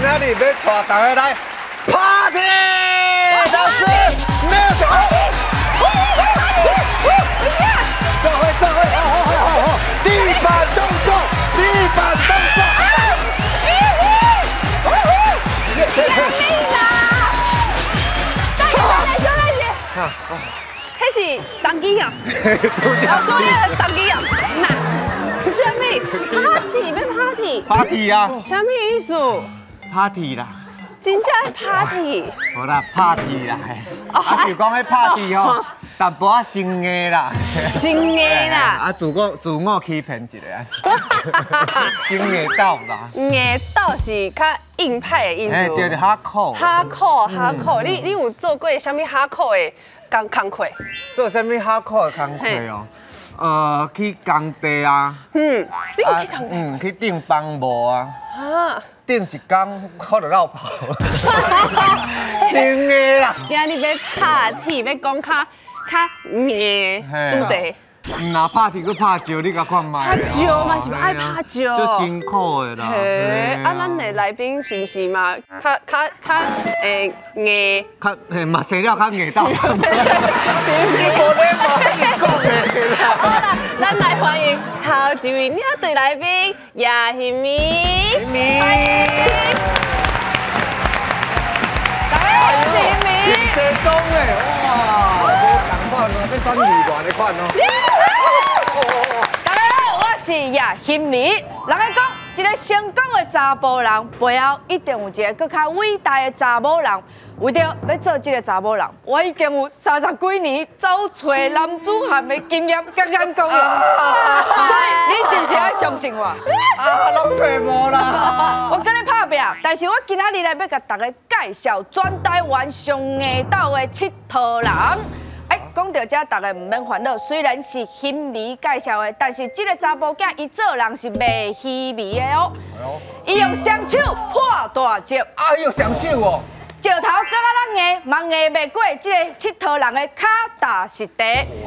仔日欲帶大家來 party，老師，沒有走，走回走回，好好好好，地板動作，地板動作。彼是童機啊，老公你是童機啊，那啥物 party 欲 party？ party 啊？啥物意思？party 啦，真正 party？無啦，party 啦，啊是講彼 party 吼，淡薄仔生硬啦，生硬啦，啊自我欺騙一下，生硬鬥啦，硬鬥是較硬派的意思，欸對對，哈苦，哈苦哈苦，你有做過啥物哈苦的工工課？做啥物哈苦的工課哦？去工地啊。嗯，你有去工地？嗯，去釘房木啊。啊。釘一工，我就落跑。真的啦。今日欲拍铁，欲講較較硬的主題。若拍鐵閣拍石，你共看覓？拍石嘛是愛拍石。足辛苦的啦。嘿，啊，咱的來賓是毋是嘛？較較較會硬。較嘿嘛，生了較硬鬥。你無禮貌，你講的啦。好啦，咱來歡迎頭一位領隊來賓葉欣明。欣明。大家好，我是欣明。西裝的，哇，無仝款哦，欲選議員的款哦。大家好，我是葉欣明。人家講，一个成功的查埔人背後一定有一个閣較偉大的查某人。為著欲做這个查某人，我已經有30幾年走揣男子漢的經驗，敢敢講啊。所以你是毋是愛相信我？啊，攏揣無啦。我佮你拍拚，但是我今仔日來欲共大家介紹全台灣上硬鬥的𨑨迌人。欸，講到這，大家毋免煩惱。雖然是欣明介紹的，但是這个查埔囝伊做人是袂虛偽的哦。伊用雙手破大石。啊，伊用雙手哦。石頭閣較咱硬，嘛硬袂過這个𨑨迌人的跤踏實地。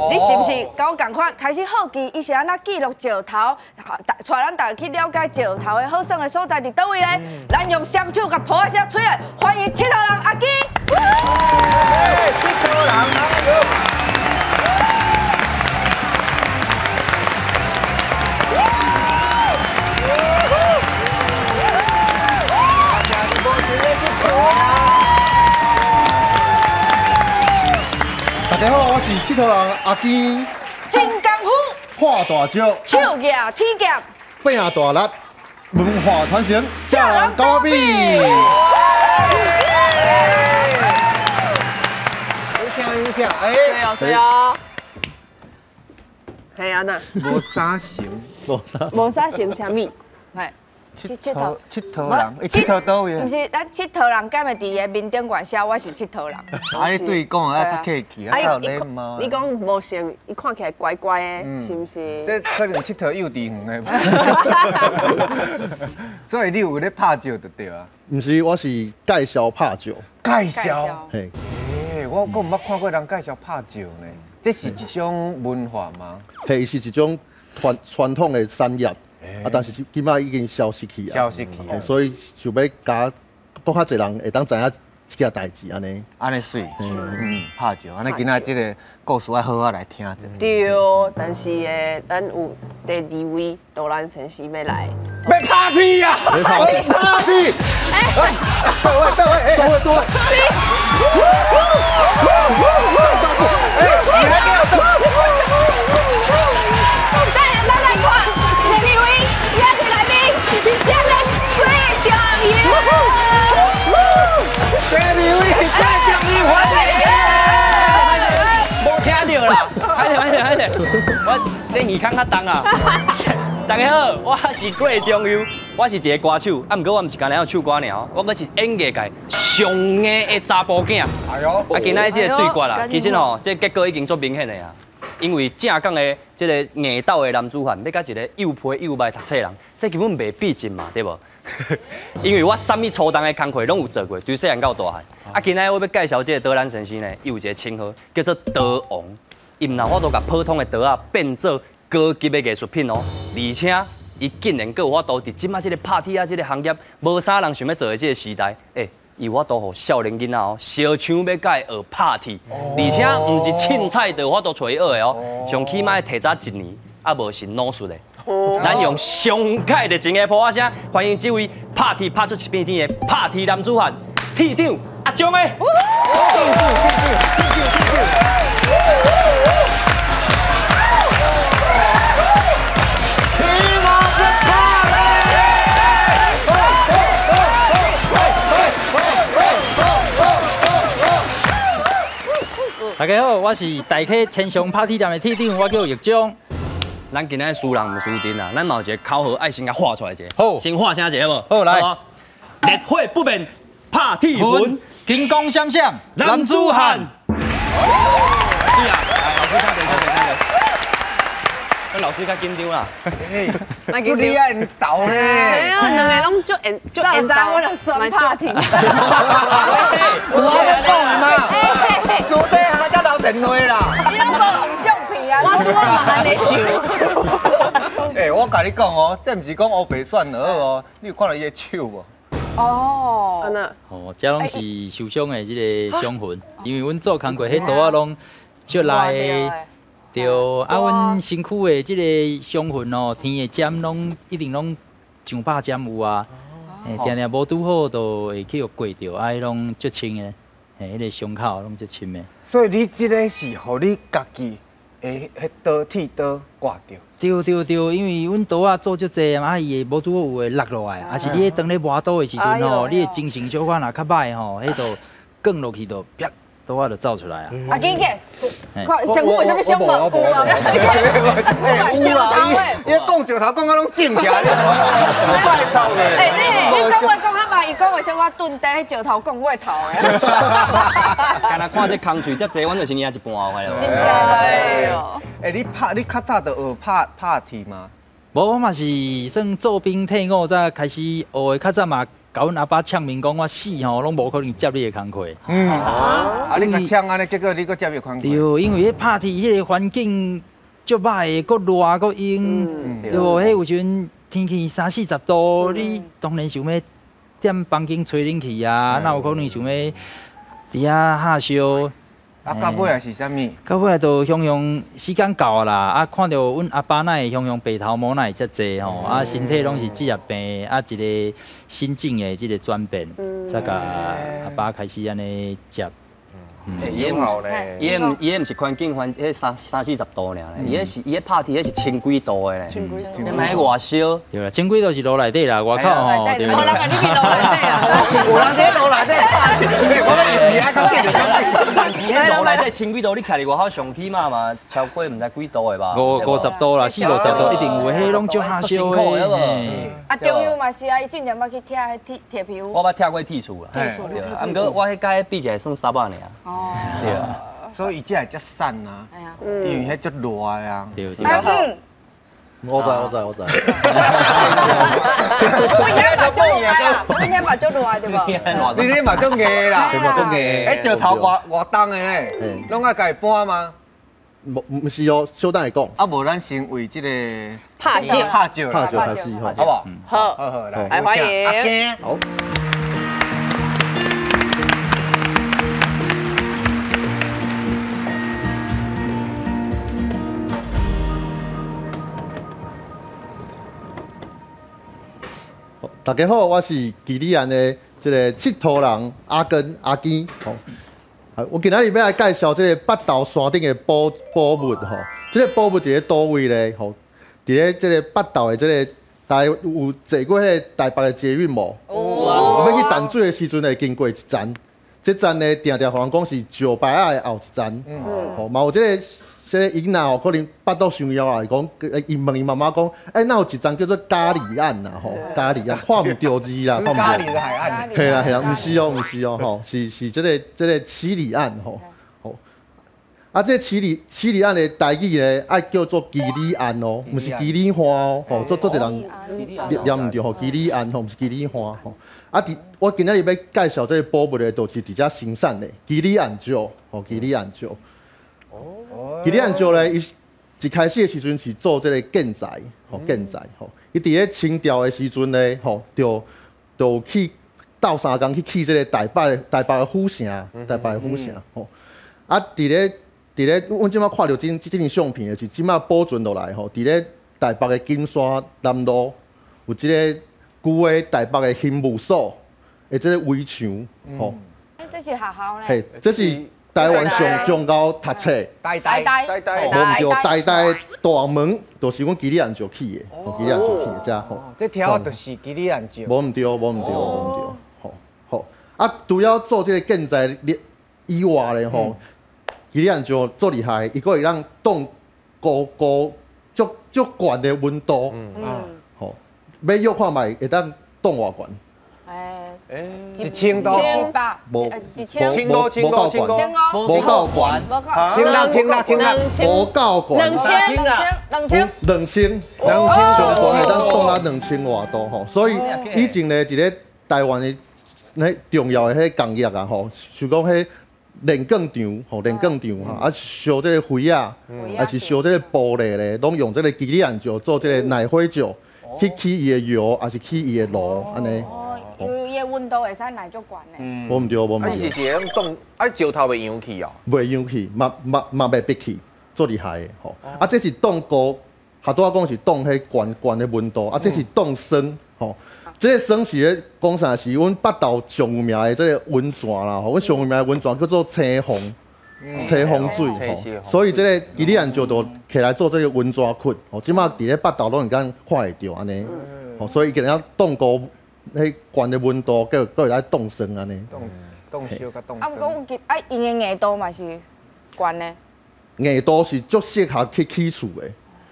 你是毋是佮我仝款開始好奇，伊是按怎記錄石頭，帶咱大家去了解石頭的好耍的所在佇佗位呢？咱用雙手共噗仔聲吹來，歡迎𨑨迌人阿基。𨑨迌人阿基。大家好，我是𨑨迌人阿基。真功夫，破大石，手舉鐵劍，拼大力，文化傳承，少人高比。有請有請，哎，對哦對哦。係啊，那。無啥成，無啥，無啥成啥物？係。𨑨迌𨑨迌人，伊𨑨迌佗位？毋是，咱𨑨迌人敢會佇伊个面頂懸寫我是𨑨迌人。啊，你對伊講愛較客氣，啊，較有禮貌。你講無像，伊看起來乖乖的，是毋是？這可能𨑨迌幼稚園的。所以你有咧拍石就對啊？毋是，我是介紹拍石。介紹？嘿。欸，我閣毋捌看過人介紹拍石呢。這是一種文化嗎？嘿，伊是一種傳傳統的產業。啊！但是這擺已經消失去啊，消失去，所以想欲共閣較濟人會當知影這件代誌按呢。按呢媠，嗯，拍石，按呢今仔這个故事愛好好來聽一下。對，但是誒，咱有第二位導覽先生欲來。欲拍鐵啊！欲拍鐵！哎，各位各位，各位各位。哎，你還給我動！第二位蔡正义欢迎。無聽著啦，歹勢歹勢歹勢，我這耳孔較重啊。大家好，我是郭中佑，我是一个歌手，啊，毋過我毋是干焦唱歌爾，我閣是演藝界上硬的查埔囝。哎喲，啊，今仔這个對決啦，其實吼，這結果已經足明顯的啊。因為正港的這个硬鬥的男子漢，欲佮一个又皮又䆀讀冊人，這根本袂比陣嘛，對無？因為我啥物粗重的工課攏有做過，對細漢到大漢。啊，今仔我欲介紹這个導覽先生呢，伊有一个稱號叫做刀王，伊毋但法度共普通的刀仔變做高級的藝術品哦，而且伊竟然阁有法度伫这马这个拍铁仔这个行业，无啥人想欲做的这个时代，欸，伊有法度予少年囡仔哦，相抢欲共伊学拍铁，而且毋是凊彩就有法度揣伊学的哦，上起码提早一年，啊无是努术的。咱用上盖热情的噗仔声，欢迎这位拍铁拍出一片天的拍铁男子汉，铁长阿钟的。大家好，我是大溪千祥拍铁店的铁长，我叫叶忠。咱今仔输人毋输阵啊，咱嘛有一个口号，爱先共喊出来一下。好，先喊声一下好无？好，来。烈火不灭，拍铁魂，金光闪闪，男子汉。是啊，来，老师较济，较济，较济。咱老师较紧张啦。不厉害，缘投呢？哎呀，两个拢足缘，足缘投。我就选拍铁。我咧讲的嘛，私底下才留电话啦。你拢无用相片啊？我拄仔嘛按呢想。欸，我共你讲哦，这毋是讲乌白选就好哦，你有看著伊的手无？哦，按怎？哦，这拢是受伤的这个伤痕，因为阮做工课，彼刀仔拢足来的。对，啊，阮身躯的这个伤痕哦，天的针拢一定拢上百针有啊，嘿，定定无拄好就会去予过著，啊，彼拢足深的，嘿，彼个伤口拢足深的。所以你这个是予你家己的彼刀剃刀割著。对对对，因为阮刀仔做足济啊，伊会无拄好有会落落来，啊是你当咧磨刀的时阵吼，你的精神小可若较歹吼，彼就卷落去就啪。刀仔就走出来啊！啊，紧紧，看上有啥物伤无？有啊，有啦，伊讲石头讲到拢肿起来，拜托咧。欸，你讲话讲较慢，伊讲话小可顿底，彼石头讲我头的。敢若看这空喙遮济，阮就是赢一半有真正的。欸，你拍你较早就学拍拍铁吗？无，我嘛是算做兵退伍才开始学的，较早嘛。共阮阿爸呛明讲，我死吼拢无可能接你的工课。嗯，啊，你共呛按呢，结果你阁接伊工课。对，因为彼拍铁彼个环境足歹的，阁热阁阴，对无？彼有时阵天气三四十度，你当然想欲踮房间吹冷气啊，哪有可能想欲伫遐哈烧？啊，到尾是啥物？到尾就雄雄时间到啊啦，啊，看著阮阿爸哪会雄雄白头毛哪会遮济吼，啊，身体拢是职业病，啊，一个心境的这个转变，才共阿爸开始按呢接。伊彼伊彼毋是环境环，彼三三四十度尔咧，伊彼是伊彼拍铁，彼是千几度的咧，你莫去外烧。对啦，千几度是炉内底啦，外口吼。对。无人共你去炉内底啊，有人伫炉内底拍铁，我伫遐较紧。但是彼炉内底千几度，你徛伫外口上起码嘛超过毋知几度的吧？五五十度啦，四五十度一定有，彼拢足下烧的。啊，中央嘛是啊，伊之前捌去拆彼铁铁皮屋。我捌拆过铁厝啦。铁厝。啊，毋过我彼佮彼比起来算沙仔尔。哦，对啊，所以伊才会遮瘦啊，因为彼足热啊。对对。我知我知我知。我今嘛足热啊，我今嘛足热对无？你你嘛足硬啦，嘛足硬。彼石头偌偌重的咧，拢爱共伊搬吗？无，毋是哦，小等下讲。啊，无咱先为这个拍石拍石拍石开始，好不好？好，好好来，欢迎。阿坚。好。大家好，我是基里安的这个佚佗人阿根阿坚。吼，我今仔日欲来介绍这个北投山顶的宝宝物吼。这个宝物伫咧佗位咧？吼，伫咧这个北投的这个，大家有坐过彼个台北的捷运无？有。我欲去淡水的时阵会经过一站，这站呢定定予人讲是石牌仔的后一站。吼，嘛有这个。这个囡仔吼，可能腹肚伤枵啊，伊讲，伊问伊妈妈讲，欸，哪有一站叫做咖喱岸啊？吼，咖喱岸，看毋著字啦，看毋著。咖喱的海岸。嘿啦嘿啦，毋是哦，毋是哦，吼，是是这个这个七里岸吼，吼。啊，这七里七里岸的台语咧，爱叫做基里岸哦，毋是基里花哦，吼，足足济人念毋著吼，基里岸吼，毋是基里花吼。啊，伫我今仔日欲介绍这个宝物的，就是伫遮生产的基里岸石，吼，基里岸石。基里岸石咧，伊一开始的时阵是做这个建材，吼建材吼。伊伫咧清朝的时阵咧，吼就去斗相共去起这个台北的府城，台北的府城吼。啊，伫咧，阮这马看著这张相片的是这马保存落来吼，伫咧台北的金山南路有这个旧的台北的刑务所的这个围墙吼。这是学校呢？嘿，这是台湾上上𠢕读册。台大台大，无毋对，台大大门就是阮基里安石起的，基里安石起的遮吼。这条就是基里安石。无毋对，无毋对，无毋对，吼吼。啊，除了做这个建材以外咧吼，基里安石足厉害，伊阁会当冻高高足足悬的温度，吼，欲约看觅会当冻偌悬？ 1000度，无，一千，无无够悬，无够悬，千六千六千六，无够悬，2000，2000，2000，2000，上悬会当冻到2000外度吼，所以以前咧，伫咧台湾的那重要的彼工业啊吼，像讲彼炼钢厂吼，炼钢厂哈，啊烧这个灰仔，还是烧这个玻璃咧，拢用这个基里安石做这个耐火石，去起伊的窑，还是起伊的炉，按呢。因为伊的温度会使耐足悬的。无毋对，无毋对。啊，伊是会用冻，啊石头袂溶去哦。袂溶去，嘛袂逼去，足厉害的吼。啊，这是冻高，下拄仔讲是冻彼悬悬的温度，啊，这是冻霜吼。这个霜是咧讲啥？是阮北投上有名的这个温泉啦，吼。阮上有名的温泉叫做青峰，青峰水吼。所以这个基里安石就起来做这个温泉窟，吼。这马伫咧北投拢会当看会著按呢，吼。所以伊今日冻高。彼悬的温度，阁会来冻霜按呢。冻烧佮冻。啊，毋过阮记啊，𪜶的硬度嘛是悬的。硬度是足适合去起厝的。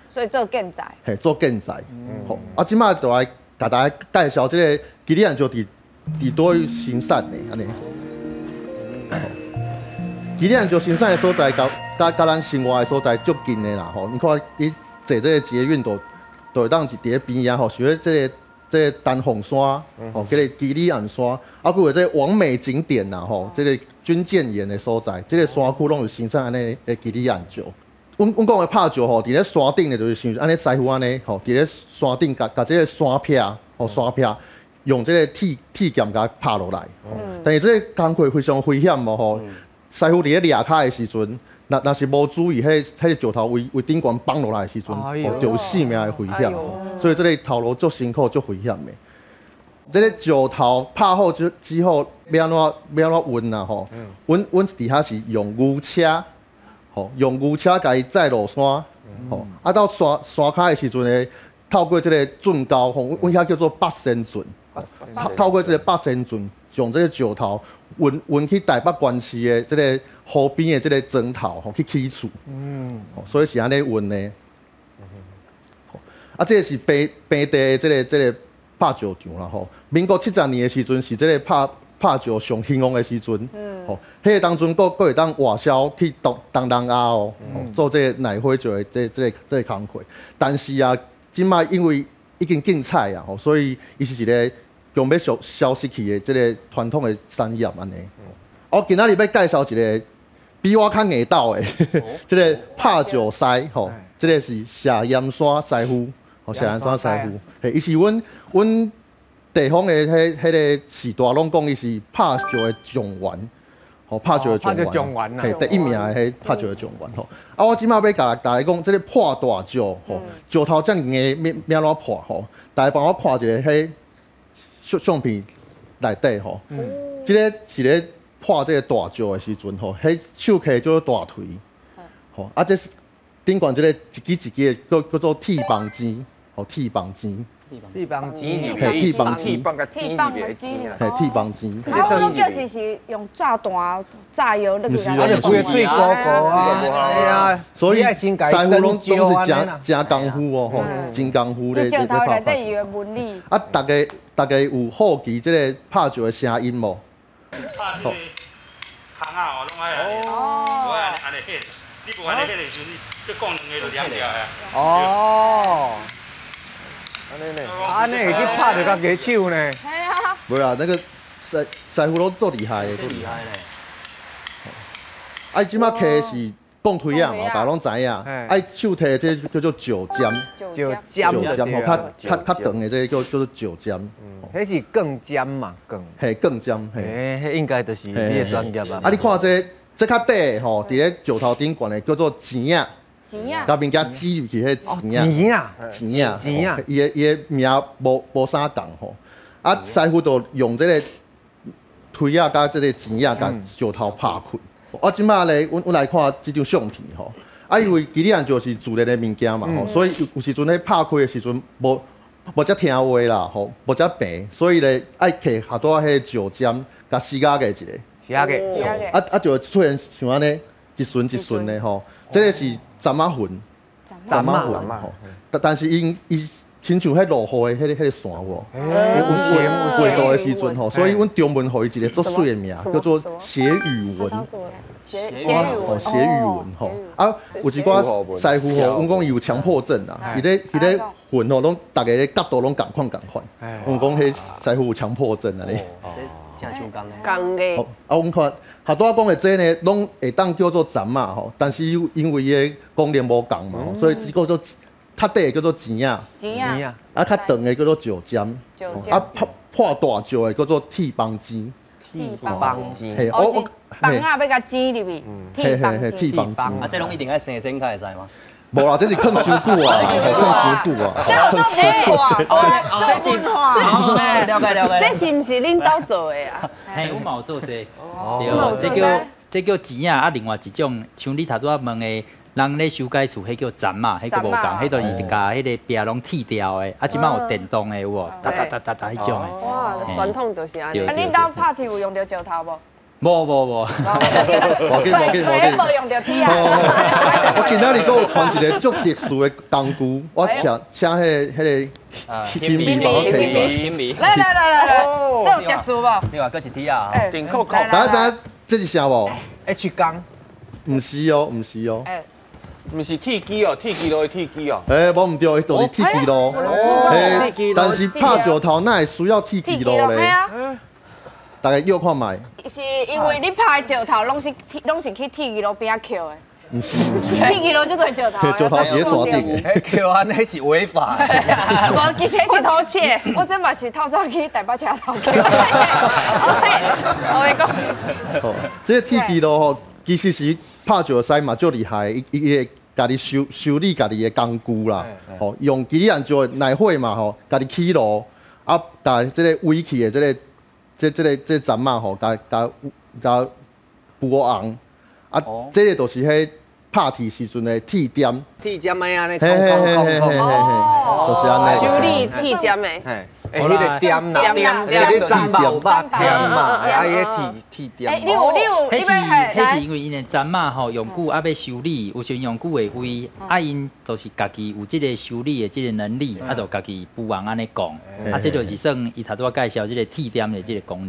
所以做建材。嘿，做建材。好，啊，这马就来共大家介绍这个基里安石伫佗位生产的按呢。基里安石生产的所在，佮咱生活的所在足近的啦吼。你看，你坐这个捷运就会当是伫咧边仔吼，像咧这个。这个丹凤山，吼，这个基里安山，啊，阁有这个网美景点啦，吼，这个军舰岩的所在，这个山区拢有生产按呢的基里安石。阮讲的拍石吼，伫咧山顶的，就是像按呢师傅按呢，吼，伫咧山顶共这个山壁，吼，山壁用这个铁剑共拍落来。但是这个工课非常危险哦，吼，师傅伫咧掠跤的时阵，若是无注意，彼个石头为顶悬崩落来的时阵，就有性命的危险。所以这个头路足辛苦、足危险的。这个石头拍好之后，欲按怎欲按怎运啊？吼，阮伫遐是用牛车，吼，用牛车共伊载落山，吼，啊到山山跤的时阵呢，透过这个圳沟，吼，阮遐叫做八仙圳，透过这个八仙圳，将这个石头运去台北县市的这个河边的这个砖头，吼，去起厝。所以是按呢运的。啊，这个是平平地的这个拍石场啦，吼。民国70年的时阵是这个拍石上兴旺的时阵，吼。彼个当阵阁会当外销去东南亚哦，做这个耐火石的这个工课。但是啊，这马因为已经禁采啊，吼，所以伊是一个强欲消失去的这个传统的产业按呢。我今仔日欲介绍一个比我较硬斗的，这个拍石师吼，这个是谢盐山师傅，吼，谢盐山师傅，嘿，伊是阮地方的彼个时代拢讲伊是拍石的状元，吼，拍石的状元，嘿，第一名的彼拍石的状元吼。啊，我这马欲共大家讲，这个破大石吼，石头遮尔硬，欲按怎破吼？大家帮我看一下彼相片内底吼，这个是咧破这个大石的时阵吼，彼手提叫做大锤，吼，啊，这是顶悬这个一支一支的，叫做铁棒钱，吼，铁棒钱。铁棒钱，嘿，铁棒钱，铁棒钱，嘿，铁棒钱。啊，我拢叫是用炸弹、炸药那个。啊，就规个水糊糊啊，所以师傅拢是真真功夫哦，吼，真功夫咧咧拍。内底伊的纹理。啊，大家有好奇这个拍石的声音无？拍这个空仔哦，拢爱按呢，无按呢按呢彼，你无按呢彼的时阵，你讲两个就黏掉啊。哦。按呢呢，按呢会去拍著家己手呢。系啊。无啦，那个师傅拢足厉害的，足厉害咧。啊，这马提的是摃推仔嘛，大家攏知影。愛手提這叫做石針，石針石針吼，較較較長的這叫叫做石針。彼是鋼針嘛，鋼。嘿，鋼針。嘿，彼應該就是你的專業啊。啊，你看這這較短的吼，佇咧石頭頂懸的叫做錢仔。錢仔。共物件擠入去彼錢仔。錢仔。錢仔。錢仔。伊的名無無啥仝吼。啊，師傅就用這個推仔佮這個錢仔共石頭拍開。我這擺咧，阮阮來看這張相片吼，啊，因為基里安就是自然的物件嘛吼，所以有時陣咧拍開的時陣無無遮聽話啦吼，無遮平，所以咧愛摕下拄仔彼個石針，共死壓過一下，死壓過，啊啊就會出現像按呢一巡一巡的吼，這個是針仔痕，針仔痕吼，但但是𪜶伊親像彼落雨的彼個彼個線無，有有過度的時陣吼，所以阮中文予伊一個足媠的名，叫做血雨紋。血雨紋，血雨紋吼。啊，有一寡師傅吼，阮講伊有強迫症啊，伊咧伊咧痕吼，攏逐个角度攏仝款仝款。阮講彼師傅有強迫症啊咧。真手工。工的。啊，阮看，頭拄仔講的這呢，攏會當叫做針仔吼，但是因為伊的功能無仝嘛，所以這個做。較短的叫做錢仔，錢仔，啊較長的叫做石針，啊破破大石的叫做鐵枋尖，鐵枋尖，嘿，我枋仔欲共剪入去，鐵枋尖，鐵枋尖，啊，這攏一定愛生先才會使嗎？無啦，這是囥傷久啊，囥傷久啊，這好做文化，這文化，了解了解。這是毋是恁兜做的啊？嘿，阮嘛有做這個，對，這叫這叫錢仔，啊，另外一種像你頭拄仔問的。人咧修改厝，彼叫針仔，彼閣無仝，彼就是共彼个壁攏剃掉的。啊，這擺有電動的有無？噠噠噠噠噠彼種的。哇，傳統就是按呢。啊，恁兜拍鐵有用著石頭無？無無無。揣揣無用著鐵啊。我今仔日閣有傳一个足特殊的工具，我請請彼个彼个金米幫我提出來。來來來來來，這有特殊無？你話閣是鐵啊？頂扣扣。大家知影這是啥無？H 鋼。毋是哦，毋是哦。毋是鐵機哦，鐵機路的鐵機哦。欸，無毋對，伊就是鐵支路。欸，但是拍石頭哪會需要鐵支路咧？大家約看覓。是因為你拍石頭攏是攏是去鐵支路邊仔抾的。毋是毋是。鐵支路就做石頭。石頭是咧山頂的。抾按呢是違法。無，其實是偷竊。我這嘛是透早去台北車頭抾。我講。哦，這個鐵支路吼，其實是拍石師嘛足厲害，伊伊會家己修修理家己的工具啦，吼，用基里安石耐火嘛吼，家己起爐，啊，共這个圍起的這个這這个這個針仔吼，共共共補紅，啊，這个就是彼拍鐵時陣的鐵點。鐵點愛按呢，空空空空，就是按呢。修理鐵針的。欸，彼个点啦，你针有肉点嘛，啊，伊个铁铁点。欸，你有你有，彼是彼是因为𪜶的针仔吼用久啊欲修理，有时用久会坏，啊𪜶就是家己有这个修理的这个能力，啊就家己补红按呢讲，啊这就是算伊头拄仔介绍这个铁点的这个功能。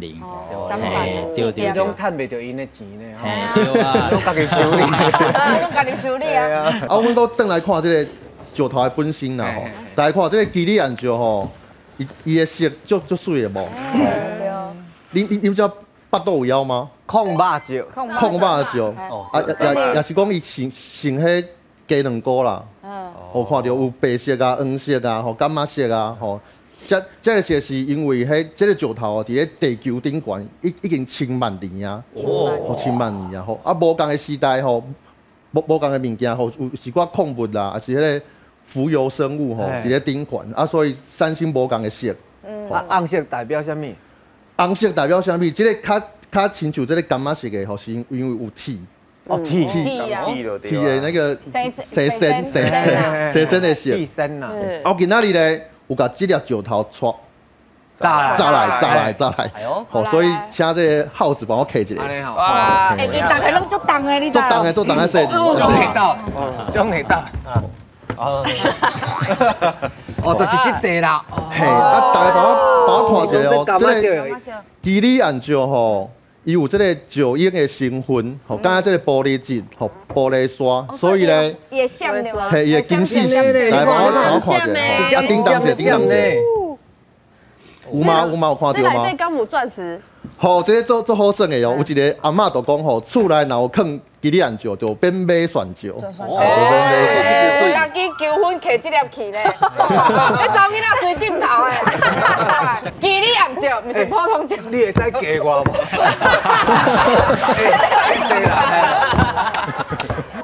对对对。拢趁袂著𪜶的钱呢，嘿对啊，拢家己修理。拢家己修理啊。啊，阮阁转来看这个石头的本身啦吼，大家看这个基里安石吼。伊伊的色足足媠的无？对。你你你知腹肚有枵吗？控肉石。控肉石。啊也也也是講伊穿穿彼雞卵糕啦。我看著有白色啊、黃色啊、吼柑仔色啊、吼。這這个色是因為彼這个石頭佇咧地球頂懸已已經千萬年啊。哦。千萬年啊！吼啊，無仝的時代吼，無無仝的物件吼，有一寡礦物啦，抑是彼个。浮游生物吼，佇咧頂懸啊，所以產生無仝的色。啊，紅色代表啥物？紅色代表啥物？這个較較親像這个柑仔色的吼，是因為有鐵。哦，鐵鐵鐵的那個生生生生生的色。鐵生啊！我今仔日咧有共這粒石頭掣炸炸來炸來炸來，好，所以請這个耗子幫我揢一下。哇！欸，伊逐个攏足重的，你知？足重的，足重的細。總會到，總會到。哦，哦，就是這塊啦。嘿，啊，大家幫我幫我看一下哦，這个基里安石吼，伊有這个石英的成分，吼，敢若這个玻璃質，吼，玻璃沙，所以咧，伊會閃對無？嘿，伊會金絲絲，來幫我幫我看一下，啊，叮當一下，叮當一下，有嗎？有嗎？有看著嗎？這內底敢有鑽石？吼，這个足足好耍的哦，有一个阿嬷就講吼，厝內若有囥基里安石就变马蒜石。哦，家己求婚摕这粒去咧，你查某囡仔随点头的。基里安石，毋是普通石。你会使嫁我无？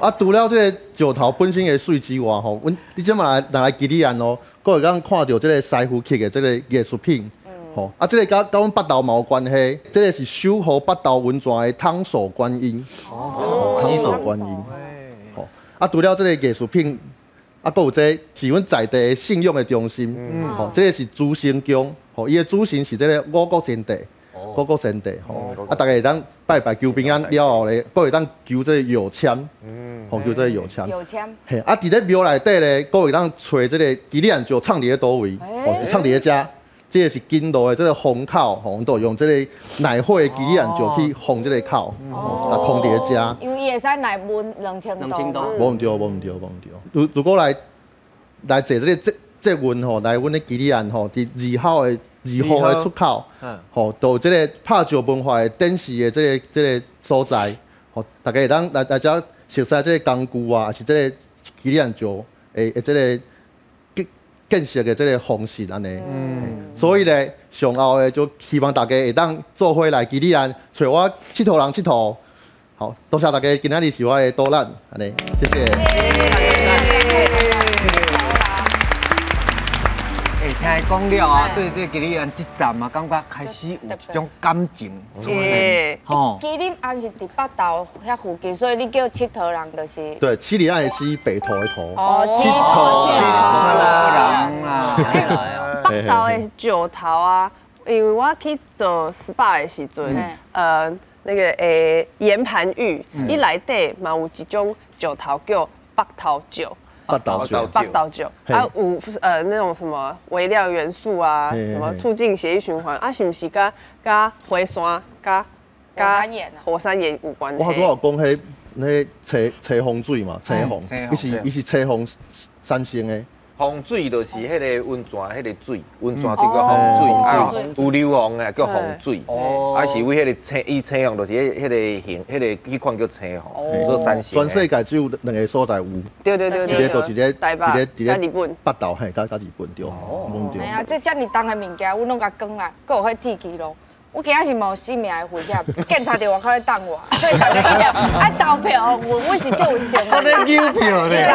啊，除了这个石头本身的水之外，吼，阮你这马来基里安哦，阁会当看到这个师傅刻的这个艺术品，吼，啊，这个佮阮北投嘛有关系，这个是守护北投温泉的汤手观音，哦，汤手观音，吼，啊，除了这个艺术品，啊，阁有这个是阮在地信仰的中心，吼，这个是诸神宫，吼，伊的主神是这个五谷神帝。五谷神帝吼，啊，大家会当拜拜求平安了后咧，阁会当求这个有签，吼，求这个有签。有签。嘿，啊，伫咧庙内底咧，阁会当揣这个基里安石藏伫咧佗位，吼，藏伫咧遮，这个是金炉的这个封口，吼，阮都用这个耐火的基里安石去封这个口，啊，封伫咧遮。因为伊会使耐温2000度。无毋对，无毋对，无毋对。如果来坐这个捷运吼，来阮的基里安吼，伫2号的。2号的出口，吼，就有这个拍石文化的展示的这个所在，吼，大家会当来遮熟悉这个工具啊，还是这个基里安石的这个建设的这个方式按呢。所以咧，上后的就希望大家会当做伙来基里安，揣我𨑨迌人𨑨迌。好，多谢大家今仔日是我的导览，按呢，谢谢。听伊讲了啊，对这基里安这站啊，感觉开始有一种感情出现。吼，基里安是伫北投遐附近，所以你叫𨑨迌人就是。对，七里岸的七，北投的投。哦，𨑨迌人啊。北投的石头啊，因为我去做 SPA 的时阵，那个岩盘浴，伊内底嘛有一种石头叫北投石。北投石，北投石，啊有那种什么微量元素啊，什么促进血液循环啊，是毋是佮火山、佮火山岩有关系？我拄有讲彼那吹风水嘛，吹风，伊是吹风产生的。风水就是彼个温泉，彼个水，温泉就叫风水，啊有硫磺的叫风水，啊是为彼个青，伊青红就是彼个形，彼个彼款叫青红，所以三全世界只有两个所在有，对对对，一个就是咧，台北，一个日本，北投嘿，佮日本对，对。哎呀，这遮尔重的物件，阮拢共扛来，阁有彼铁枝路。我今仔是嘛有生命的危险，警察伫外口咧等我，所以大家一定爱投票予阮，我是足有诚意。我咧邮票咧。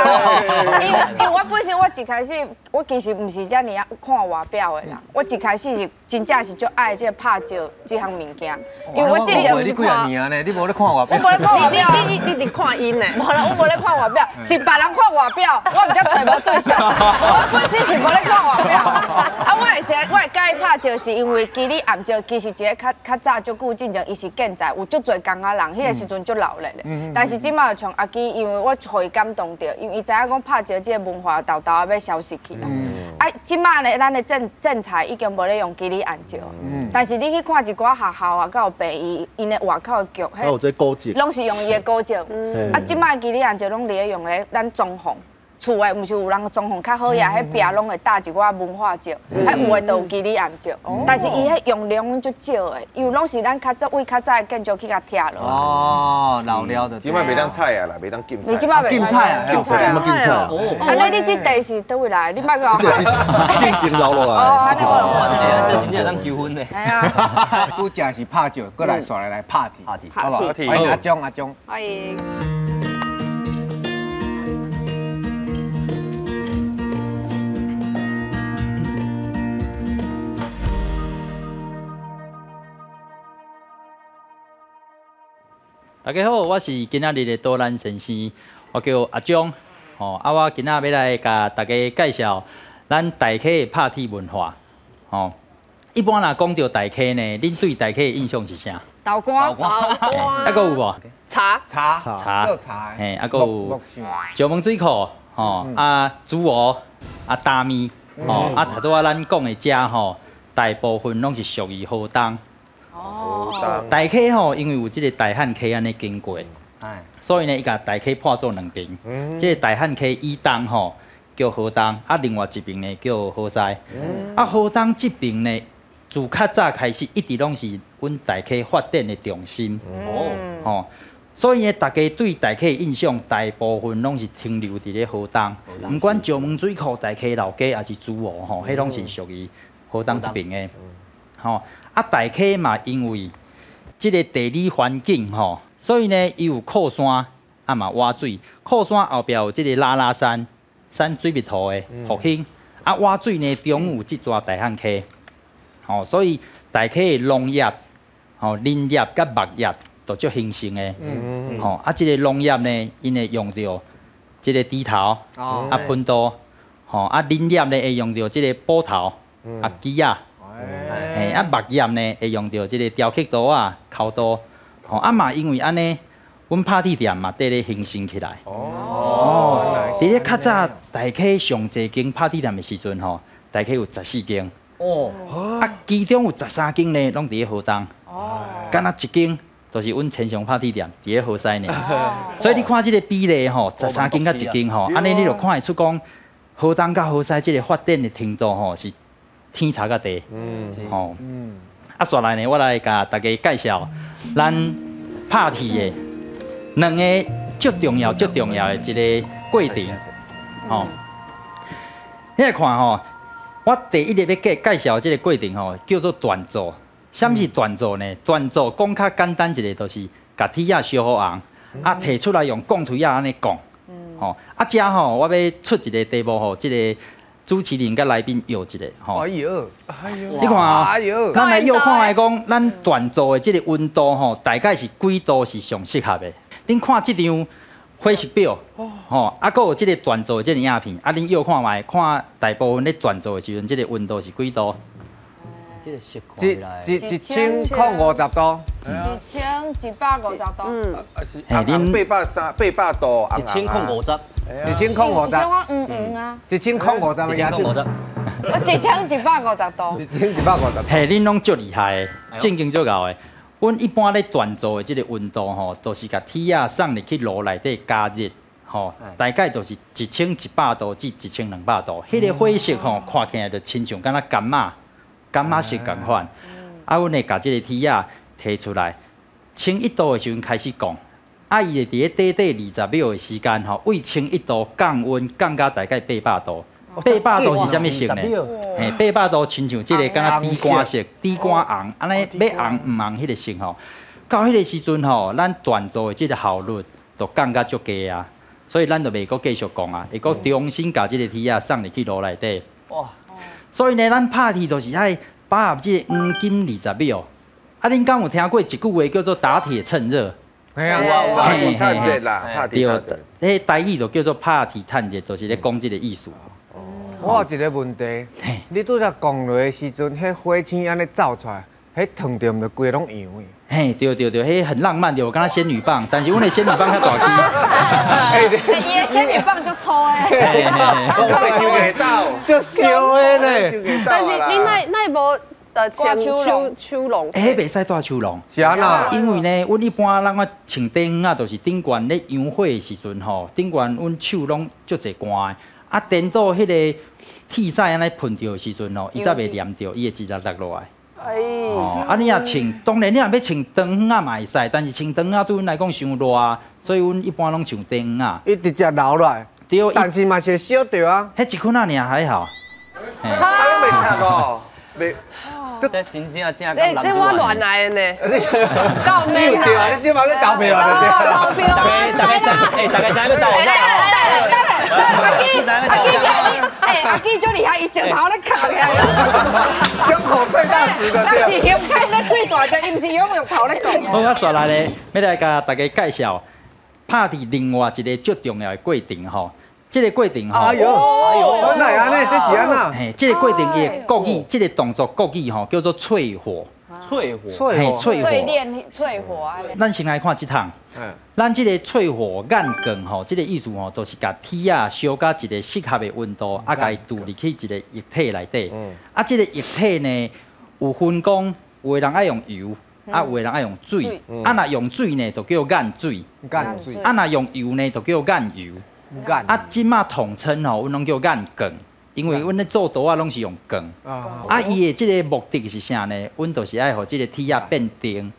因为我本身我一开始我其实毋是遮尔啊看外表的啦，我一开始是真正是足爱这个拍照这项物件，因为我之前毋是看。你几年呢？你无咧看外表？我无咧看外表。你伫看𪜶呢？无啦，我无咧看外表，是别人看外表，我毋才揣无对象。我本身是无咧看外表。啊，我会先我会佮意拍照，是因为基里暗照其实一个。较早足久进前，伊是健在，有足济工仔人，彼个时阵足热闹的。但是这摆像阿基，因为我予伊感动著，因为伊知影讲拍照这个文化沓沓仔欲消失去啦。啊，这摆呢，咱的政策已经无咧用基里按照，但是你去看一寡学校啊，佮有病院，𪜶的外口的剧，拢是用伊的古迹。啊，这摆基里按照拢伫咧用咧咱装潢。厝的毋是有人装潢较好呀，彼壁拢会搭一寡文化石，彼有的都有基里暗石，但是伊彼用量拢足少的，因为拢是咱较早为较早的建筑去共拆落。哦，老料的。这摆袂当采啊啦，袂当禁菜。你这摆禁菜啊？禁菜啊？禁菜啊？啊，你这地是佗位来？你莫讲。这是进前留落来。哦，这真正当求婚呢。系啊。拄则是拍照，过来煞来 party，好不好？欢迎阿钟，阿钟。欢迎。大家好，我是今仔日的导览先生，我叫阿钟。吼，啊，我今仔欲来共大家介绍咱大溪的拍铁文化。吼，一般若讲到大溪呢，恁对大溪的印象是啥？豆干，豆干，啊，阁有无？茶，茶，茶，茶。嘿，啊，阁有石门水库，吼，啊，煮鹅，啊，担面，吼，啊，头拄仔咱讲的遮吼，大部分拢是属于河东。哦，大溪吼，因为有这个大汉溪按呢经过，所以呢，伊共大溪破做两边。这个大汉溪以东吼叫河东，啊，另外一边呢叫河西。啊，河东这边呢，自较早开始一直拢是阮大溪发展的重心。哦，吼，所以呢，大家對大溪的印象大部分攏是停留佇咧河東，毋管石門水庫、大溪老街，抑是珠湖吼，彼攏是屬於河東這邊的。吼，啊大溪嘛，因為這个地理環境吼，所以呢，伊有靠山，啊嘛倚水。靠山後壁有這个拉拉山，產水蜜桃的復興。啊，倚水呢，中有這逝大漢溪，吼，所以大溪的農業、吼林業佮牧業都足興盛的。吼，啊，這个農業呢，𪜶會用著這个豬頭，啊噴刀，吼，啊林業呢會用著這个斧頭，啊鋸仔。嘿，啊牧業呢會用著這个雕刻刀仔、鉤刀，吼，啊嘛因為按呢，阮拍鐵店嘛綴咧興盛起來。哦，佇咧較早大溪上濟間拍鐵店的時陣吼，大溪有14間。哦。啊，其中有13間呢，攏佇咧河東。哦。敢若一間，就是阮千祥拍鐵店佇咧河西爾。所以你看這个比例吼，13間佮一間吼，按呢你就看會出講，河東佮河西這个發展的程度吼是天差佮地。吼。啊，紲來呢，我來共大家介紹咱拍鐵的兩个足重要、足重要的一个過程。吼，你來看吼，我第一个欲介紹這个過程吼，叫做鍛造。啥物是鍛造呢？鍛造講較簡單一个，就是共鐵仔燒予紅，啊，提出來用鋼槌仔按呢摃。吼，啊，遮吼，我欲出一个題目予這个主持人佮來賓搖一下吼。哎喲，哎喲，你看啊，哎喲，咱來搖看覓講，咱鍛造的這个溫度吼，大概是幾度是上適合的？恁看這張火勢表，吼，啊，閣有這个鍛造的這个影片，啊，恁搖看覓，看大部分咧鍛造的時陣，這个溫度是幾度？這个色看起來，1050度， 1150度。嗯，嘿，恁830，800度，1050，1050，我黃黃啊，1050， 1050，我1150度，1150。嘿，恁攏足厲害的，正經足𠢕的。阮一般咧鍛造的這个溫度吼，都是共鐵仔送入去爐內底加熱，吼，大概就是1100度至1200度。彼个火色吼，看起來就親像敢若柑仔，柑仔色仝款。啊，阮會共這个鐵仔提出來，11度的時陣開始降，啊，伊會佇咧短短20秒的時間吼，為11度降溫降到大概800度。800度是啥物色呢？嘿，800度親像這个敢若豬肝色、豬肝紅，按呢欲紅毋紅彼个色吼。到彼个時陣吼，咱鍛造的這个效率就降甲足低啊，所以咱就袂閣繼續降啊，會閣重新共這个鐵仔送入去爐內底。哇！所以呢，咱拍鐵就是愛把握這个黃金20秒。啊，恁敢有聽過一句話叫做打鐵趁熱？嘿啊，拍鐵趁熱啦，拍鐵趁熱。彼台語就叫做拍鐵趁熱，就是咧講這个意思。我有一个問題，你拄才講落的時陣，彼火星按呢走出來，彼燙著毋就規个攏揚的？嘿，對對對，彼很浪漫對，敢若仙女棒，但是阮的仙女棒較大支。伊的仙女棒足粗的。我會收袂到，足燒的呢。但是你哪無穿手手籠？欸，彼袂使戴手籠。是按怎？因為呢，阮一般咱我穿短靴仔，就是頂懸咧揚火的時陣吼，頂懸阮手攏足濟汗的，啊，顛倒彼个鐵屎按呢噴著的時陣吼，伊才袂黏著，伊會直接落落來。哎，哦，啊，你若穿，當然你若欲穿長靴仔嘛會使，但是穿長靴對阮來講傷熱，所以阮一般攏穿短靴仔。伊直接流落來，對，但是嘛是會燒著啊。彼一捆仔爾還好。啊，攏袂插哦，袂。這真正正欸，這我亂來的呢，夠免啊！你這嘛咧投票啊？投票啊！大家知，欸，大家知欲投來來來來來，阿基阿基欸，阿基足厲害，伊石頭咧囥起來。胸口碎大石的。但是胸開咧喙大隻，伊毋是用玉頭咧講。好，我紲來咧，欲來共大家介紹拍鐵另外一个足重要的過程吼。這个過程吼，哎喲，哎喲，哪會按呢？這是按怎？嘿，這个過程伊的國語，這个動作國語吼叫做淬火。淬火，嘿，淬火。淬煉、淬火啊！咱先來看這趟，咱這个淬火按鋼吼，這个意思吼，就是共鐵仔燒到一个適合的溫度，啊，共伊注入去一個液體內底。啊，這个液體呢，有分講，有的人愛用油，啊，有的人愛用水。啊，若用水呢，就叫按水。按水。啊，若用油呢，就叫按油。啊，這馬統稱吼，阮攏叫按鋼，因為阮咧做刀仔攏是用鋼。啊，伊的這个目的是啥呢？阮就是愛予這个鐵仔變定。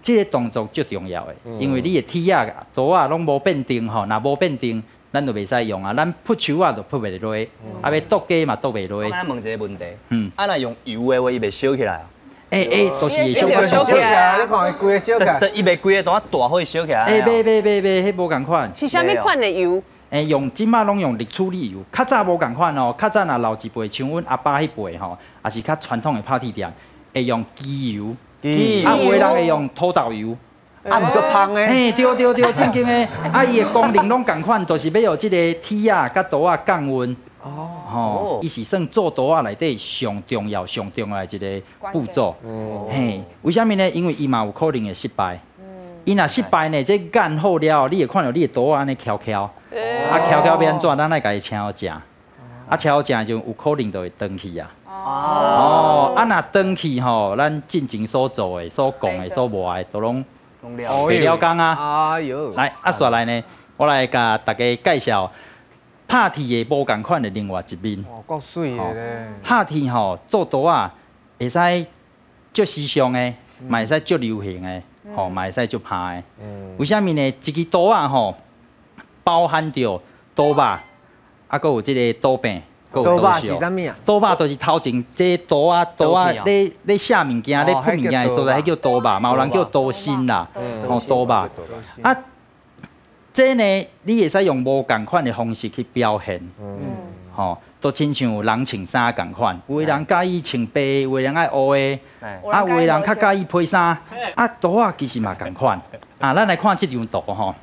這个動作足重要的，因為你的鐵仔刀仔攏無變定吼，若無變定，咱就袂使用啊。咱撲樹仔就撲袂落，啊欲剁雞嘛剁袂落。我問一個問題，啊若用油的話，伊袂燒起來啊？就是會燒起來，你看伊規个燒起來，伊袂規个當大火燒起來。袂袂袂袂，彼無仝款。是啥物款的油？用這馬攏用熱處理油，較早無仝款哦。較早若老一輩，像阮阿爸彼輩吼，也是較傳統的拍鐵店，會用機油，啊有的人會用土豆油，啊毋足芳的。對對對，正經的。啊，伊的功能攏仝款，就是欲予這個鐵仔佮刀仔降溫。哦，伊是算做刀仔內底上重要、上重要的一個步驟。嘿，為啥物呢？因為伊嘛有可能會失敗。伊若失敗呢，這按好了，你會看著你的刀仔按呢翹翹，啊翹翹欲按怎？咱愛共伊車予正，啊車予正就有可能就會斷去啊。哦，啊若斷去吼，咱進前所做的、所講的、所磨的，都攏白了工啊。哎喲，來，啊紲來呢，我來共大家介紹拍鐵的無仝款的另外一面。哦，夠媠的咧。拍鐵吼做刀仔會使足時尚的，嘛會使足流行的。吼，嘛會使足拍的。為啥物呢？一支刀仔吼，包含著刀肉，啊，閣有這个刀柄，閣有刀肉是啥物啊？刀肉就是頭前這刀仔，刀仔咧咧寫物件、咧噴物件的所在，彼叫刀肉，嘛有人叫刀身啦。吼，刀肉。啊，這呢，你會使用無仝款的方式去表現。吼，都親像人穿衫仝款，有的人佮意穿白，有的人愛烏的，啊，有的人較佮意披衫，啊，刀仔其實嘛仝款。啊，咱來看這張圖吼，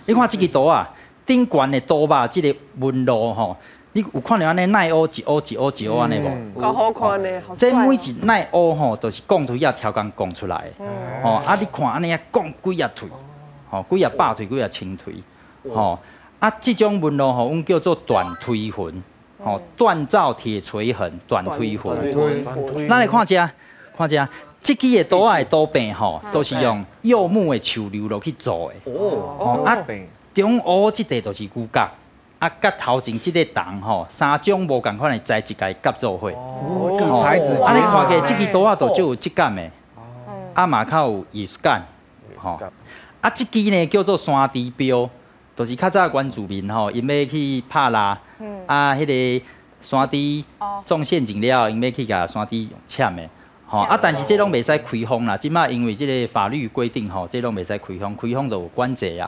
你看這支刀仔，頂懸的刀肉這个紋路吼，你有看著按呢奈烏一烏一烏一烏按呢無？夠好看呢，這每一奈烏吼，都是鋼槌仔超工鋼出來的。吼，啊，你看按呢啊鋼幾仔槌，吼，幾仔百槌，幾仔千槌，吼。啊，這種紋路吼，阮叫做鍛錘痕，吼，鍛造鐵錘痕，鍛錘痕。咱來看這，看這，這支的刀仔的刀柄吼，都是用柚木的樹瘤落去做的。哦。啊，中央這塊就是牛角，啊，佮頭前這个銅吼，三種無仝款的材質共伊夾做伙。哦。材質。啊，你看起來這支刀仔就足有質感的，啊嘛較有藝術感，吼。啊，這支呢叫做山豬標。就是較早原住民吼，𪜶欲去拍獵，啊，彼个山豬中陷阱了，𪜶欲去共山豬攕的，吼啊，但是這攏袂使開放啦。這馬因為這个法律規定吼，這攏袂使開放，開放就有管制啊。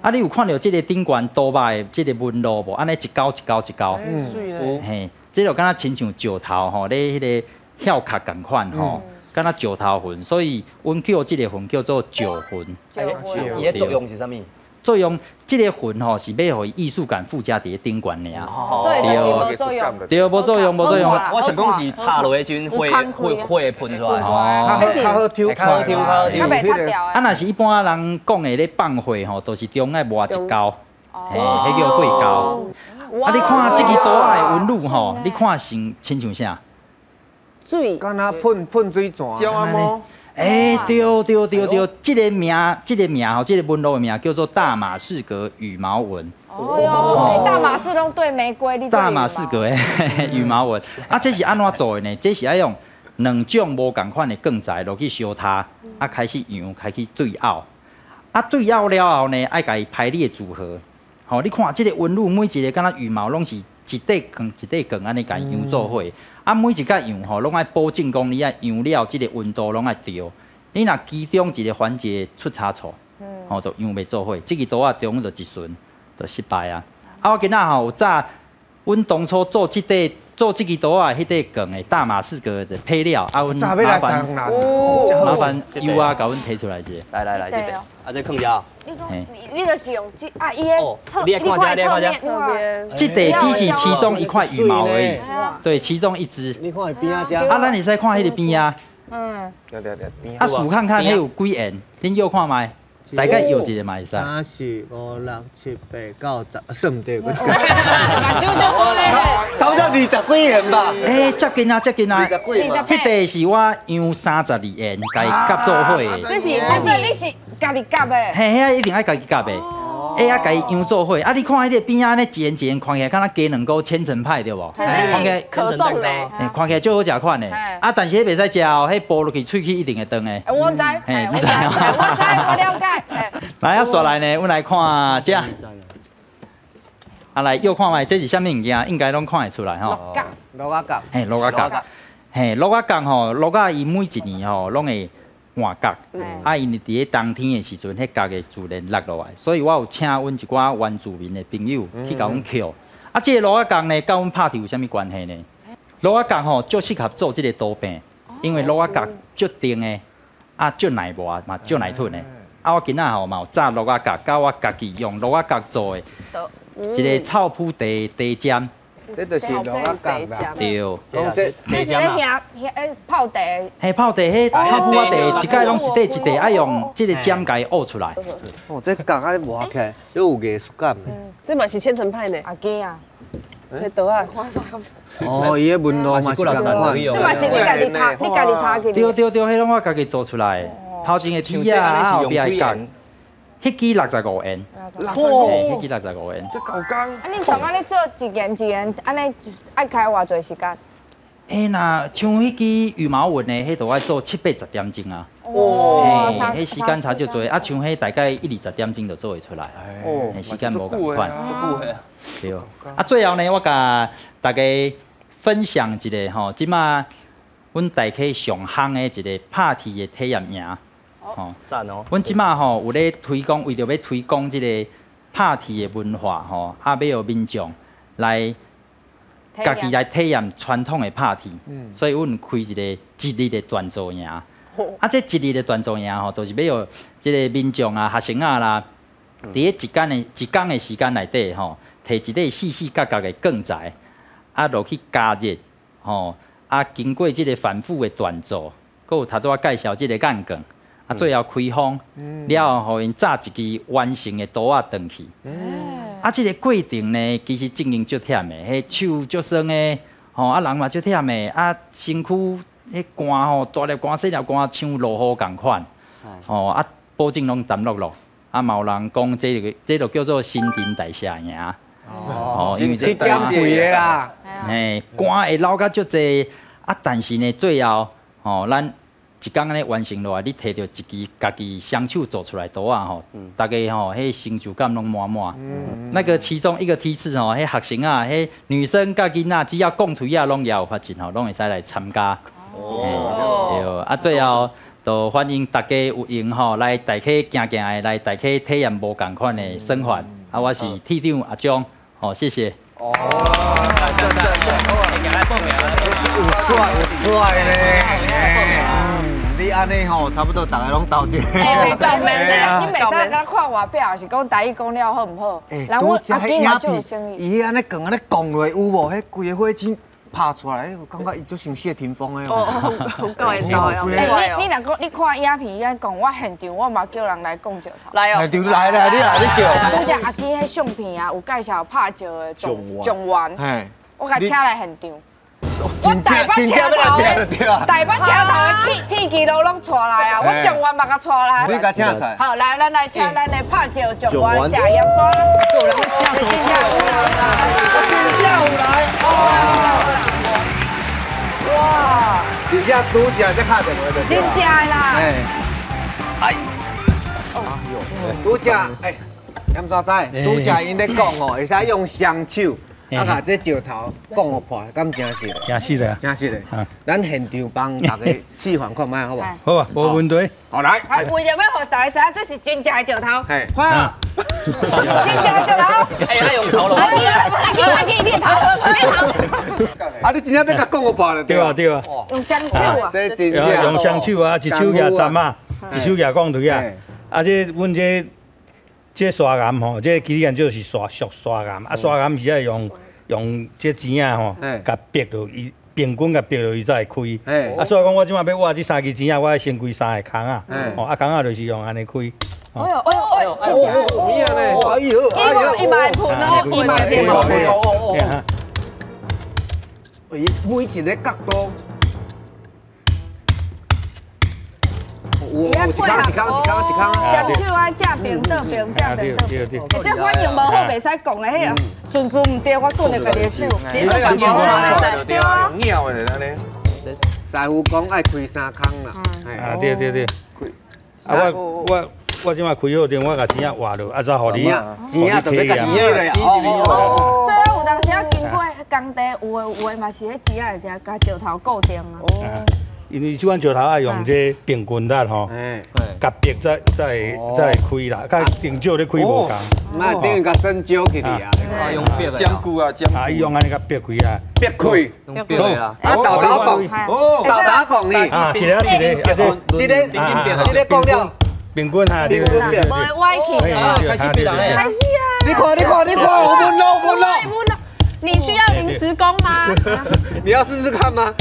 啊，你有看著這个頂懸刀肉的這个紋路無？按呢一溝一溝一溝，嘿，這就敢若親像石頭吼，咧彼个翹殼仝款吼，敢若石頭痕，所以阮叫這个痕叫做石痕。伊的作用是啥物？作用，這个痕吼是欲予伊藝術感附加佇咧頂懸爾。所以就是無作用。對，無作用，無作用。我想講是插落去時陣，火會噴出來。哦，較好抽，較好抽，較好抽。較袂塌掉。啊，若是一般人講的咧放火吼，都是中愛磨一溝，嘿，彼叫火溝。啊，你看這支刀仔的紋路吼，你看像親像啥？水。敢若噴水泉。對對對對，這个名，這个名吼，這个紋路的名叫做大馬士革羽毛紋。哦，大馬士攏對玫瑰，你大馬士革的羽毛紋。啊，這是按怎做的呢？這是愛用兩種無仝款的鋼材落去相疊，啊，開始揚，開始對拗。啊，對拗了後呢，愛共伊排列組合。吼，你看這个紋路每一个敢若羽毛攏是一塊鋼一塊鋼按呢共伊揚做伙。啊，每一個揚吼，攏愛保證講你愛揚了，這个溫度攏愛對。你若其中一个環節出差錯，吼，就揚袂做伙，這支刀仔中就一巡就失敗啊！啊，我今仔吼有早，阮當初做這塊做這支刀仔彼塊鋼的大馬士革的配料，啊，阮麻煩麻煩優啊，共阮提出來一下。來來來，這塊，啊，這囥遮。你就是用這啊，伊的側，你看側面，這塊只是其中一塊羽毛而已，對，其中一隻。你看邊仔遮。啊，咱會使看彼个邊仔。啊，數看看，彼有幾緣？恁搖看覓？大概搖一个嘛會使。 3、4、5、6、7、8、9、10，算毋對。目睭就好咧。差不多20幾緣吧。接近啊，接近啊。彼塊是我用32緣，共伊夾做伙的。這是，所以你是家己夾的。嘿，遐一定愛家己夾的。哎啊，共伊养做伙，啊，你看彼个边仔按呢一圆一圆，看起来敢若鸡卵糕千层派对无？看起来可颂咧，看起来足好食款的。啊，但是彼袂使食哦，彼剥落去喙齿一定会断的。我知，我知，我知，我了解。来啊，煞来呢，阮来看这。啊，来，又看覓，这是啥物物件？应该拢看会出来吼。蘆仔角。嘿，蘆仔角。嘿，蘆仔角吼，蘆仔伊每一年吼拢会换角，啊，因为伫咧冬天的时阵，彼角会自然落落来，所以我有请阮一寡原住民的朋友去共阮捡。啊，这个蘆仔角呢，佮阮拍铁有啥物关系呢？蘆仔角吼，足适合做这个刀柄，因为蘆仔角足硬的，啊，足耐磨嘛，足耐吞的。啊，我今仔吼嘛有炸蘆仔角，佮我家己用蘆仔角做的一个臭麸茶茶尖。这就是蘆仔角啦。对，这这是咧兄兄泡茶。嘿，泡茶，彼臭麸仔茶，一盖拢一块一块，爱用这个尖共伊挖出来。哦，这角按呢磨起来，有艺术感。这嘛是千层派呢。阿基啊，这刀仔。哦，伊的纹路嘛是仝款。这嘛是你家己拍，你家己拍去。对对对，彼拢我家己做出来的。头前的铁仔，后壁的角。彼支65元，彼支65元。这够工。啊，恁像按呢做一件一件，按呢爱开偌济时间？欸，若像彼支羽毛纹的，彼就爱做七八十点钟啊。哇！彼时间差足济，啊，像彼大概一二十点钟就做会出来。哦，时间无仝款。对。啊，最后呢，我共大家分享一个吼，这马阮大溪上夯的一个拍铁的体验营。吼，赞哦！阮这马吼有咧推广，为著欲推广这个拍铁的文化吼，啊，欲予民众来家己来体验传统的拍铁，所以阮有开一个一日的锻造营。啊，这一日的锻造营吼，就是欲予这个民众啊、学生仔啦，伫咧一工的一工的时间内底吼，提一块四四角角的钢材，啊，落去加热，吼，啊，经过这个反复的锻造，阁有头拄仔介绍这个眼钢。啊，最后开封了后，予𪜶扎一支完成的刀仔转去。啊，这个过程呢，其实进行足忝的，彼手足酸的，吼啊人嘛足忝的，啊身躯彼汗吼，大粒汗细粒汗，像落雨仝款。吼啊，保证拢澹漉漉。啊，嘛有人讲这个，这就叫做新陈代谢营。哦，因为这减肥的啦。嘿，汗会流甲足济，啊，但是呢，最后吼，咱一工按呢完成落来，你提著一支家己双手做出来刀仔吼，大家吼，彼成就感拢满满。那个其中一个梯次吼，彼学生啊，彼女生佮囡仔，只要讲槌仔拢也有法进吼，拢会使来参加。哦，对，啊，最后就欢迎大家有闲吼来大溪行行的，来大溪体验无仝款的生活。啊，我是铁长阿钟，好，谢谢。哦，有帅有帅咧。你按呢吼，差不多逐个拢投一个。欸，袂使免的，你袂使敢看外表，是讲台语讲了好毋好？然后阿基嘛足有诚意。伊按呢讲按呢讲落有无？彼规个火星拍出来，我感觉伊足像谢霆锋的。哦，够会刀哦。你若讲你看影片按讲，我现场我嘛叫人来讲石头。来哦。现场来来，你来你叫。拄才阿基彼相片啊，有介绍拍石的状元。我共请来现场。我台北车头的，台北车头的铁铁路拢带来啊！我状元嘛共带来。你共请出来。好，来，咱来请咱的拍石状元谢叶山。有人请真正有来。哇！真正拄才才敲电话就。真正的啦。哎。哎呦，拄才哎，叶山仔，拄才𪜶咧讲哦，会使用双手。啊，共这石头讲予破，敢真实？真实的，真实的。咱现场帮大家示范看觅，好无？好啊，无问题。好来。为著欲予大家知影，这是真正的石头。看，真正的石头。哎，爱用头路。阿基，阿基，阿基，你的头，你的头。啊，你真正欲共讲予破了？对啊，对啊。用双手啊。用双手啊，一手举鏨仔，一手举钢槌仔。啊，这阮这这砂岩吼，这基岩就是砂属砂岩，啊，砂岩是爱用。用这钱仔吼，共逼落伊，平均共逼落伊才会开。啊，所以讲我这马欲挖这三支钱仔，我爱先开三个空仔，哦，啊，空仔就是用按呢开。哎呦哎呦哎呦！哎呦哎呦！伊嘛会喷哦，伊嘛会喷哦哦哦。伊每一个角度，哦，有一空一空一空一空。双手爱正平倒平，正平倒平。这反应无好，袂使讲的，彼个顺序毋对，我顿著家己的手。对啊，鸟的按呢。师傅讲爱开三空啦。啊对对对。啊我这摆开好阵，我共钱仔活落，啊才予你。钱仔就欲共钱仔哦。所以有当时啊经过工地，有的嘛是彼钱仔会定共石头固定啊。因为这款石头爱用这平均力吼，共逼才会开啦，较定少咧开无仝。那等于共针灸起来啊。用逼的。针灸啊，针。啊，伊用按呢共逼开啊。逼开。用逼的啦。啊，豆豆讲，豆豆讲你。啊，一个一个，啊这，这个讲了。平均哈，平均无会歪去。开始逼人咧。开始啊！你看，你看，你看，我们漏，我们漏。你需要临时工吗？你要试试看吗？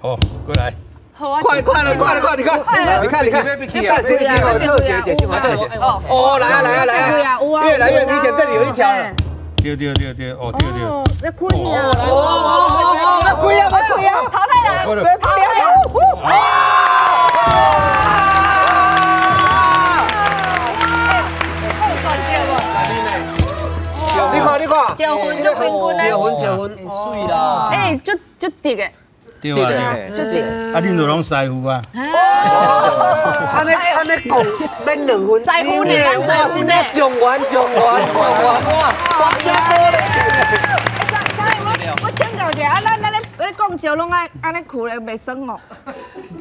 好，过来。快快了，快了，快！你看，你看，你看，但是这个特写，解析嘛特写。哦，来啊，来啊，来啊！越来越明显，这里有一条了。对对对对，哦对对。要开啊！哦哦哦，要开啊，要开啊！淘汰人，淘汰人！哇！你看，你看，结婚就平均结婚结婚，水啦！哎，就就滴的。对啊，对啊，恁就拢师傅啊。哦，按呢按呢讲免两分。师傅呢？师傅呢？状元状元状元哇！哇多咧。我请教一下，啊，咱咧讲石拢爱按呢跍咧，袂酸哦。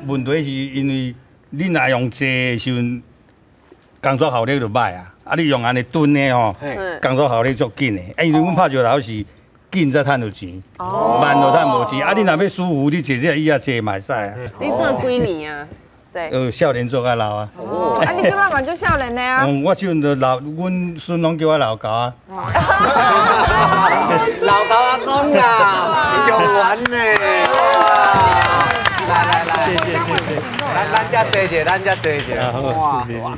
问题是因为你若用坐的时阵，工作效率就歹啊。啊，你用按呢蹲的吼，工作效率足紧的。啊，因为阮拍石头是紧才趁著钱，慢就趁无钱。啊，你若欲舒服，你坐这椅仔坐嘛会使啊。你做几年啊？对。少年做较老啊。哦，啊，你这摆嘛足少年的啊。我这阵就老，阮孙拢叫我老猴啊。老猴阿公啦，状元呢。来来来，谢谢谢谢。咱遮坐者，咱遮坐者。哇，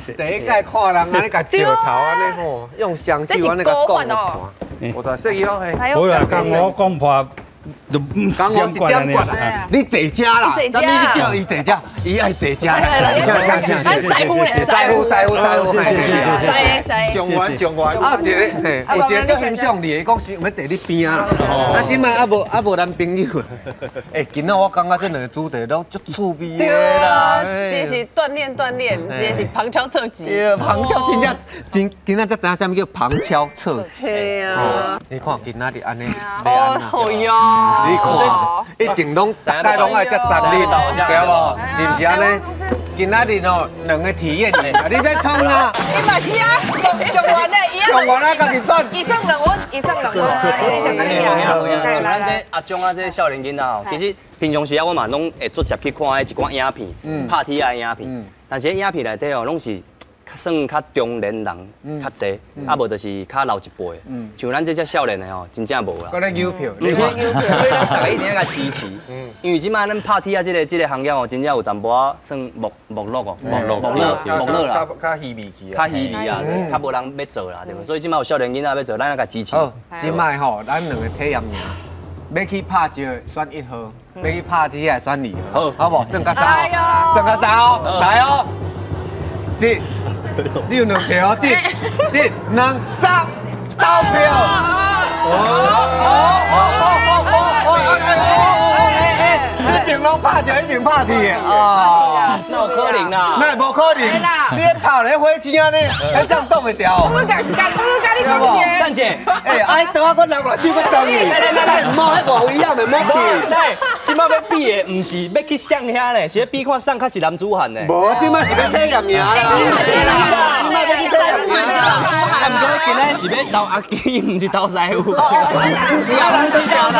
第一届看人按呢共石头按呢吼，用双手按呢共讲破。我在说伊拢系。无啦，共我讲破，就共我一点关啦。你坐遮啦，啥物你叫伊坐遮，伊爱坐遮。咱师傅咧，师傅师傅师傅，谢谢谢谢。状元状元。啊，一个嘿，有一个足欣赏你的，讲想欲坐你边仔啦。啊，这摆啊无男朋友。哎，今仔我感觉这两个主题拢足趣味的啦。这是锻炼锻炼，这是旁敲侧击。对，旁敲真正真，今仔才知影啥物叫旁敲侧击。对啊。你看今仔日按呢，哦哟。你看，一定拢大概拢爱遮十日，对无？是毋是按呢？今仔日哦，两个体验的，你欲创啊？你嘛是啊，状元的，状元啊，家己选。伊算两分，伊算两分。像咱这阿钟啊，这少年囡仔哦，其实平常时啊，我嘛拢会足捷去看彼一寡影片，拍铁仔影片。但是彼影片内底哦，拢是较算较中年人较济，啊无就是较老一辈。像咱这遮少年的吼，真正无啦。阁咧邮票，毋是，所以咱大家一定爱共支持。因为这摆咱拍铁仔这个行业哦，真正有淡薄仔算没没落哦，没落没落没落啦，较稀微去啊，较稀微啊，较无人欲做啦，对无？所以这摆有少年囡仔欲做，咱爱共支持。好，这摆吼，咱两个体验尔，欲去拍石选1号，欲去拍铁仔选2号，好无？算较三哦，算较三哦，来哦，一。你有两票，一、一、两、三，投票。哦哦哦哦哦哦哎哎，这边拢拍石，那边拍铁啊！那有可能啦？那无可能。你咧跑咧火车呢？彼啥挡会牢？我共你讲一下。等者，哎，啊，等下阁留落手阁断去。来来来，唔好，彼无危险的，莫去。来，这摆欲比的毋是欲去上遐呢，是欲比看啥较是男子汉呢。无，这摆是欲体验尔啦。是啦，这摆欲去体验尔啦。啊，毋过今仔是欲投阿基，毋是投师傅。毋是啊，人是少年。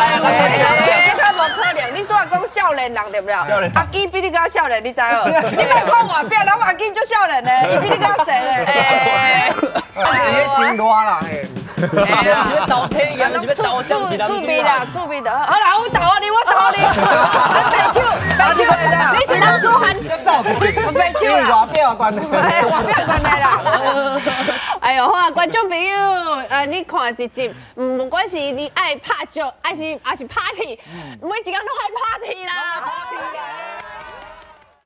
这无可能，你拄仔讲少年人对不对？阿基比你较少年，你知无？你莫看外表，咱阿基足少年的，伊比你较细咧。伊咧心热啦，嘿。是欲投体验，是欲投啥是男子趣味啦，趣味的。好啦，我投你，我投你。白手，白手的，你是男子汉。白手啦。外表关系。外表关系啦。哎呦，好啊，观众朋友，你看一集，不管是你爱拍石，还是 party，每一工拢爱 party 啦。